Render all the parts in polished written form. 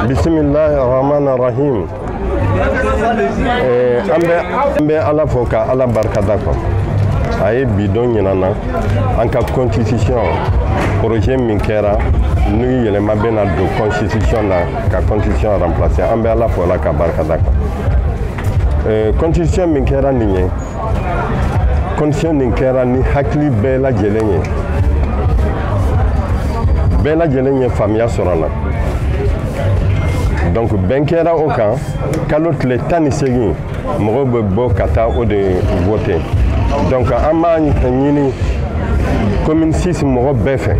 Bisimilahi rahman rahim. An bɛ Ala fo ka Ala barikada quoi. A ye bi don ɲinan na an ka constitution projet min kɛra ni yɛlɛma bɛna don constitution na ka constitution remplacer, an bɛ Ala fo la ka barikada quoi. Constitution min kɛra nin ye, constitution nin kɛra ni hakili bɛɛ lajɛlen ye, bɛɛ lajɛlen ye faamuya sɔrɔ a la. Donc bɛn kɛra o kan kalo tile 18 mɔgɔw bɛ bɔ ka taa o de voter. Donc an b'a ɲini commune 6 mɔgɔ bɛɛ fɛ,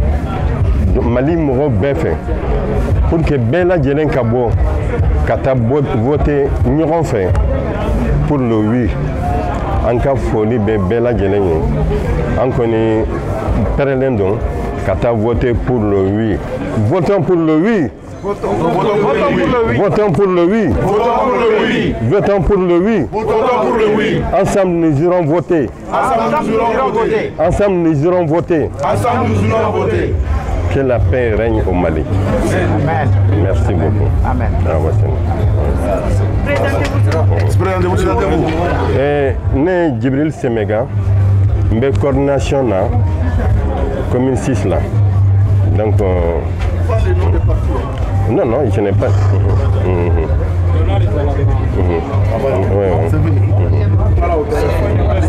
Mali mɔgɔ bɛɛ fɛ, pour que bɛɛ lajɛlen ka bɔ ka taa voter ɲɔgɔn fɛ pour le oui. An ka foli bɛ bɛɛ lajɛlen ye, an kɔni pɛrɛlen don ka taa voter pour le oui. Votons pour le oui. Votons pour le oui. Votons pour le oui. Votons pour le oui. Ensemble nous irons voter. Ensemble nous irons voter. Ensemble nous irons voter. Ensemble nous irons voter. Que la paix règne au Mali. Amen. Merci beaucoup. Amen. Ah, ouais, Présentez-vous. Ne Djibril Semega, je suis coordination na commune 6 là. Donc non, non, je n'ai pas.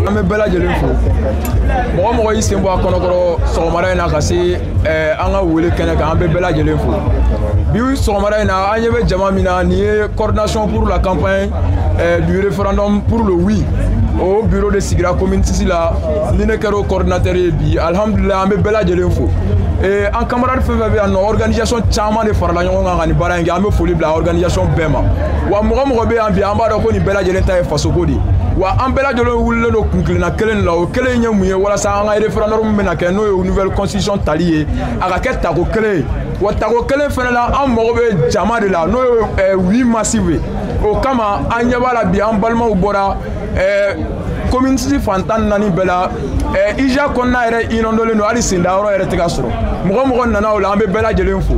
An bɛ bɛɛ lajɛlen fo, mɔgɔ mɔgɔ y'i sen bɔ a kɔnɔkɔrɔ sɔgɔmada in na ka se an ka wele kɛnɛ kan, an bɛ bɛɛ lajɛlen fo. Bi sɔgɔmada in na, an ɲɛ bɛ jama min na, nin ye coordination pour la campagne du référendum pour le oui. O bureau de sigira commune 6 la, ni ne kɛra o coordinateur ye bi, alhamdulilayi, an bɛ bɛɛ lajɛlen fo. An camarade fɛn fɛn bɛ yan nɔ, organisation caman de farala ɲɔgɔn kan ka nin baara in kɛ, an bɛ foli bila organisation bɛɛ ma. Wa mɔgɔ mɔgɔ bɛ yan bi, an b'a dɔn ko nin bɛɛ lajɛlen ta ye fasoko de ye. Wa an bɛɛ lajɛlen wulilen don kun kelenna kelen de la, o kelen ye mun ye? Walasa an ka référendum min bɛna kɛ, n'o ye nouvelle constitution tali ye, a ka kɛ tako kelen ye. Wa tako kelen fɛnɛ la, an mago bɛ jama de la, n'o ye oui massive ye. O kama an ɲɛ b'a la bi, an balimaw bɔra commune 6 fan 14 bɛɛ la. IJA kɔnɔna yɛrɛ inondolen don, hali sendayɔrɔ yɛrɛ tɛ ka sɔrɔ. Mɔgɔ mɔgɔ nana o la, an bɛ bɛɛ lajɛlen fo.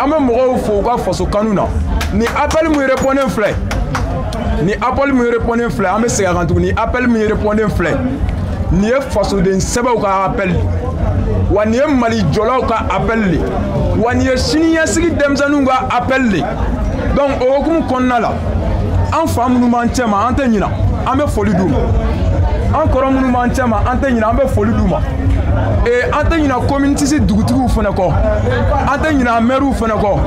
An bɛ mɔgɔw fo u ka faso kanu na. Ni appel min répondé filɛ, ni appel min répondé filɛ, an bɛ segin a kan tuguni, ni appel min répondé filɛ, nin ye fasoden sɛbɛw ka appel de, wa nin ye Mali jɔlaw ka appel de, wa nin ye siniɲɛsigi denmisɛnninw ka appel de. Donc o hukumu kɔnɔna la, an fa minnu b'an cɛ ma, an tɛ ɲina, an bɛ foli d'u ma. An kɔrɔ minnu b'an cɛ ma, an tɛ ɲina, an bɛ foli d'u ma. An tɛ ɲina commune 6 dugutigiw fana kɔ, an tɛ ɲina maires fana kɔ,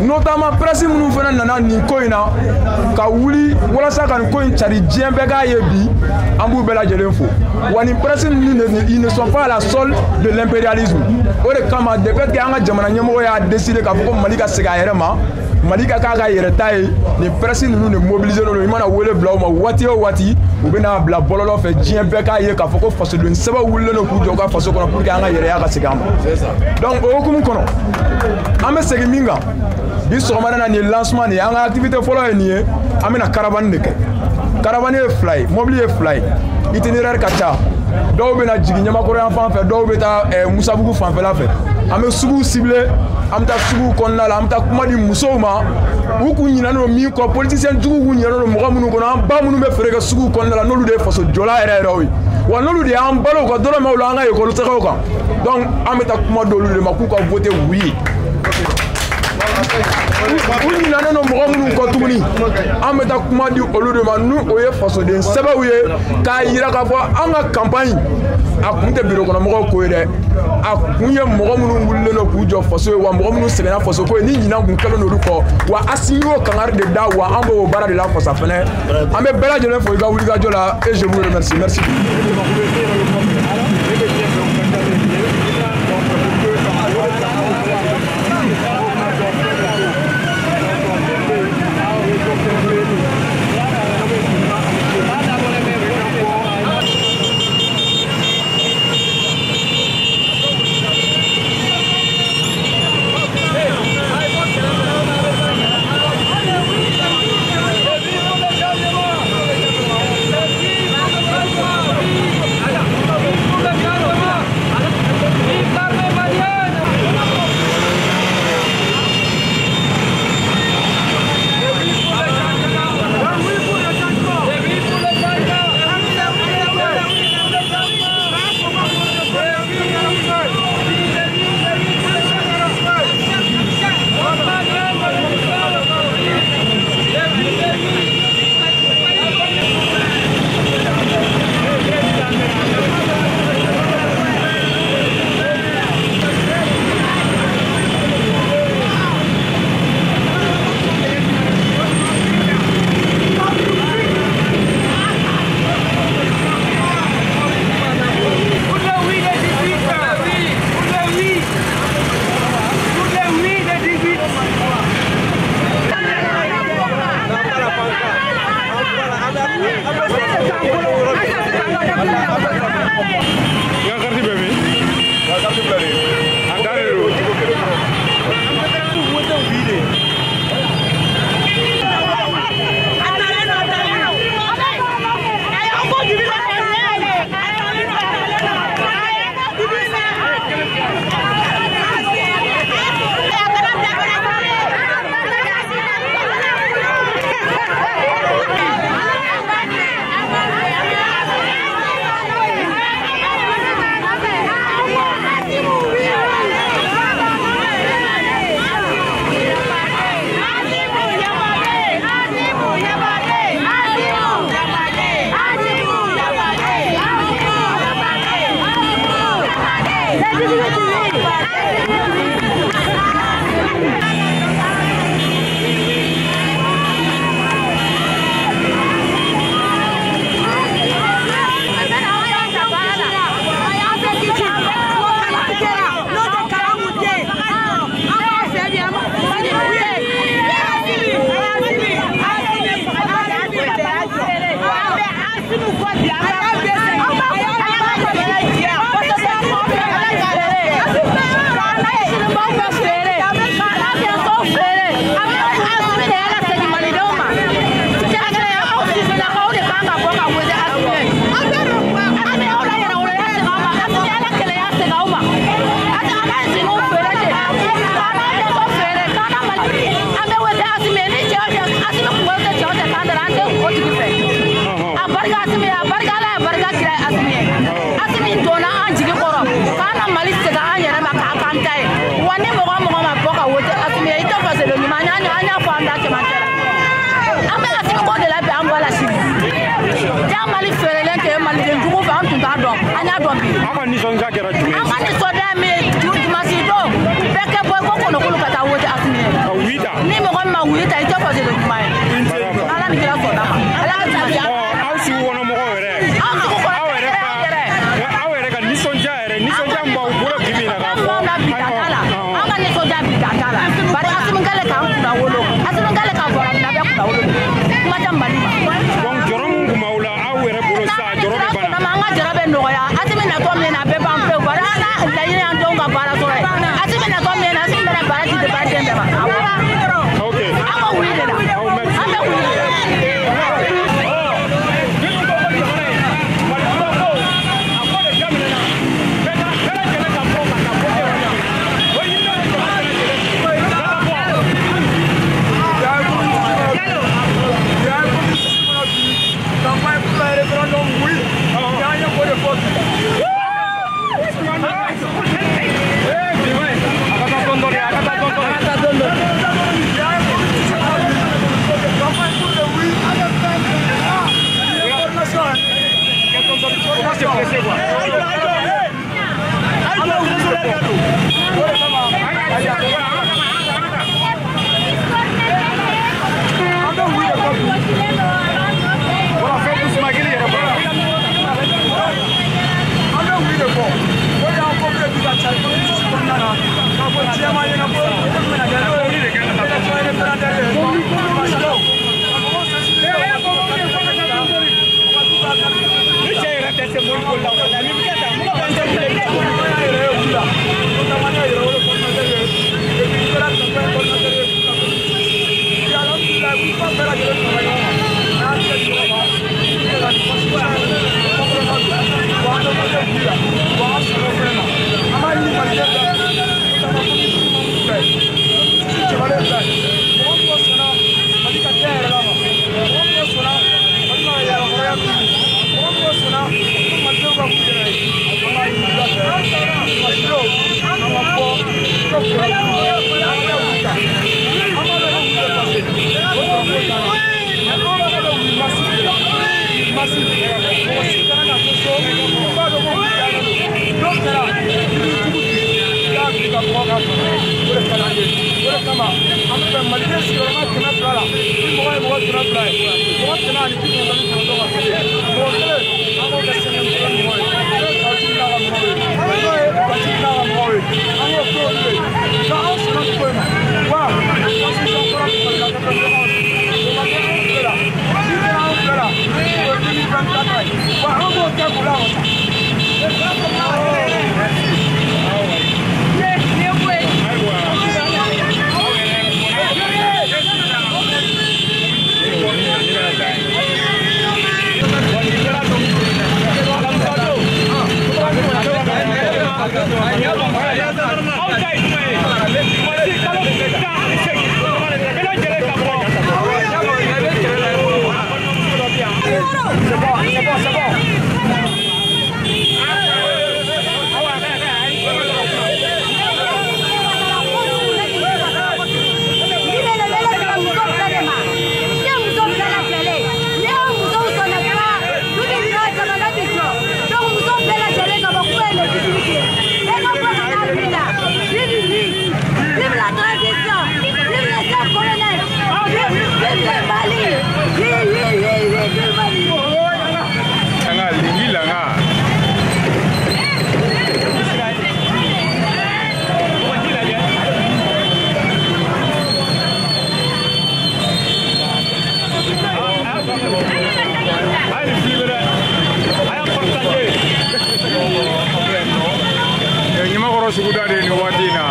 notamment presse minnu fana nana nin ko in na ka wuli walasa ka nin ko in cari diɲɛ bɛɛ k'a ye bi, an b'u bɛɛ lajɛlen fo. Wa nin presse ninnu, ils ne sont pas à la solde de l'impérialisme. O de kama, de fait que an ka jamana ɲɛmɔgɔ y'a décidé k'a fɔ ko Mali ka segin a yɛrɛ ma, Mali ka k'a ka yɛrɛ ta ye, nin presse ninnu de mobilisé don. I mana wele bila u ma waati o waati, u bɛna bila bɔlɔlɔ fɛ, diɲɛ bɛɛ k'a ye k'a fɔ ko fasoden sɛbɛw wulilen don k'u jɔ u ka faso kɔnɔ pour que an ka yɛrɛya ka segin an ma. Donc o hukumu kɔnɔ, an bɛ segin min kan bi sɔgɔmada na, nin ye lancement de ye. An ka activité fɔlɔ ye nin ye, an bɛna caravane de kɛ. Caravane ye 2 ye, mobili ye 2 ye, itinéraire ka ca. Dɔw bɛna jigin Ɲamakɔrɔ yan fan fɛ, dɔw bɛ taa Musabugu fanfɛla fɛ. An bɛ suguw ciblé, an bɛ taa suguw kɔnɔna la, an bɛ taa kuma di musow ma, u kun ɲinɛnen don min kɔ, politicien juguw kun ɲinɛnen don mɔgɔ minnu kɔnɔ, an ba minnu bɛ feere kɛ suguw kɔnɔna la, n'olu de ye faso jɔla yɛrɛ yɛrɛw ye, wa n'olu de y'an balo u ka dɔrɔmɛw la an ka ekɔli sɛgɛw kan. Donc an bɛ taa kuma d'olu de ma k'u ka voter oui. U ɲinɛnen don mɔgɔ minnu kɔ tuguni, an bɛ taa kuma di olu de ma, n'u o ye fasoden sɛbɛw ye, k'a yira k'a fɔ an ka campagne a kun tɛ biro kɔnɔ mɔgɔw ko ye dɛ, a kun ye mɔgɔ minnu wulilen don k'u jɔ faso ye, wa mɔgɔ minnu sɛgɛnna faso ko ye, ni ɲinan kun kɛlen don olu kɔ. Wa Assimi y'o kangari de da, wa an b'o baara de la fasa fɛnɛ. An bɛ bɛɛ lajɛlen fo i ka wulikajɔ la, et je vous remercie. Merci. Vive le changement! I ka carte bɛ min? N ka carte filɛ nin ye. A da de don. 2024. C'est bon, c'est bon. Vive la transition! Vive le chef colonel! Vive le Mali! Oui, oui, oui, oui, vive le Mali! Ɲamakɔrɔ suguda de nin waati in na.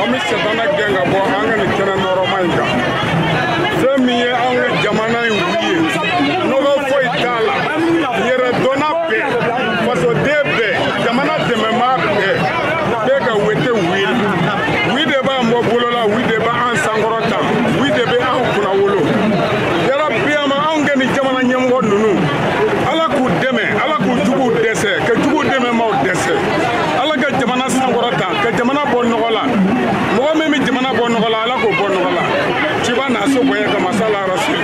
An bɛ sɛbɛnna gɛn ka bɔ an ka nin kɛnɛ nɔrɔma in kan. Fɛn min ye an ka jamana in wuli ye, nɔgɔ foyi t'a la, yɛrɛdɔnna bɛɛ, fasoden bɛɛ, jamana dɛmɛbaa bɛɛ, bɛɛ ka wete wuli. Wi de b'an bɔ bolo la, wi de b'an sankɔrɔta, wi de bɛ an kunnawolo. Yarabi ama anw kɛ nin jamana ɲɛmɔgɔ ninnu, Ala k'u dɛmɛ, Ala k'u juguw dɛsɛ, ka juguw dɛmɛbaaw dɛsɛ. Ala ka jamana sankɔrɔta, ka jamana bɔ nɔgɔ la. Mɔgɔ min bɛ jamana bɔ nɔgɔ la, Ala k'o bɔ nɔgɔ la. Ciba n'a so bonya kama sala rasul.